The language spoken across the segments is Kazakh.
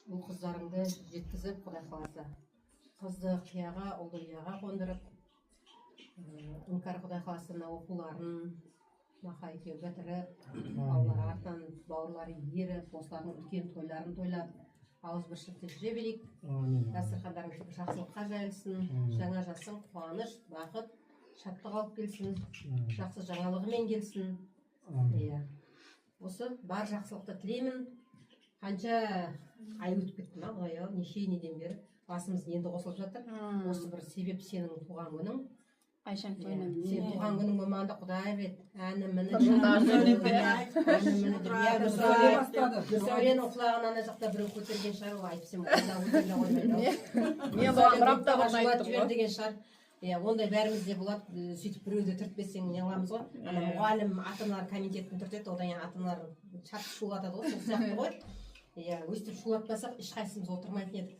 Ұл қыздарыңды жеткізіп, құдай қаласа, қызды қияға, ұлды ұяға қондырып, Іңкәр, құдай қаласа, мына оқуларын Маха екеуі бітіріп, балалар артынан бауырлары еріп, осылардың үлкен тойларын тойлап, ауызбіршілікте жүре берейік. Әмин. Дастархандарың тек жақсылыққа жайылсын, жаңа жасың қуаныш, бақыт, шаттық алып келсін, жақсы жаңалығымен келсін. Иә, осы бар жақсылықты тілеймін. Қанша ай өтіп кетті ма, құдай ау, неше неден бері басымыз енді қосылып жатыр. Осы бір себеп сенің туған күнің. Айшаң Иә, тойына. сенің туған күнің болмағанда, құдай біледі, әні міні Жылдар сөйлеп. Әні міні деп, иә, Нұрсәуленің құлағын ана жақта біреу көтерген шығар, ол әйтпесе онда көтеріле қоймайды ау. Мен оған бір апта бұрын Жылатып айттым жібер ғой. деген шығар. Иә, ондай бәрімізде болады. Сөйтіп біреуді түртпесең, не қыламыз ғой. Ана мұғалім ата аналар комитетін түртеді, одан кейін ата аналар шатып шулатады ғой, сол сияқты ғой. Иә, өстіп шулатпасақ, ешқайсымыз отырмайтын едік,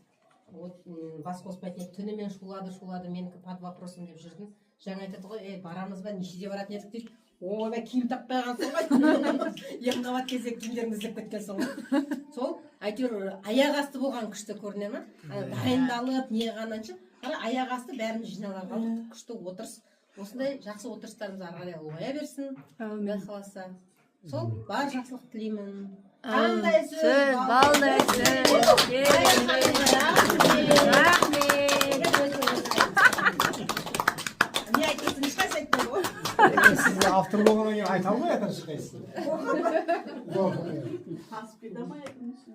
вот, бас қоспайтын едік. Түнімен шулады, шулады, менікі под вопросом деп жүрдім. Жаңа айтады ғой: «Ей, барамыз ба, нешеде баратын едік?» – дейді. Ойбай, киім таппай қалғансың ғой, екі қабат кезек киімдеріңді іздеп кеткенсің ғой. Сол әйтеуір аяқ асты болған күшті көріне ма? Ана дайындалып не қылғаннан қара, аяқ асты бәріміз жинала қалдық. Күшті отырыс. Осындай жақсы отырыстарымыз ары қарай ұлғая берсін, құдай қаласа. Сол бар жақсылық тілеймін. Қандай сөз? Сөз, балдай сөз. Рахмет. Не айтасың? Ешқайсысы айтпайды ғой. Сіз автор болғаннан кейін айта алмай жатыр ешқайсысы. Жоқ.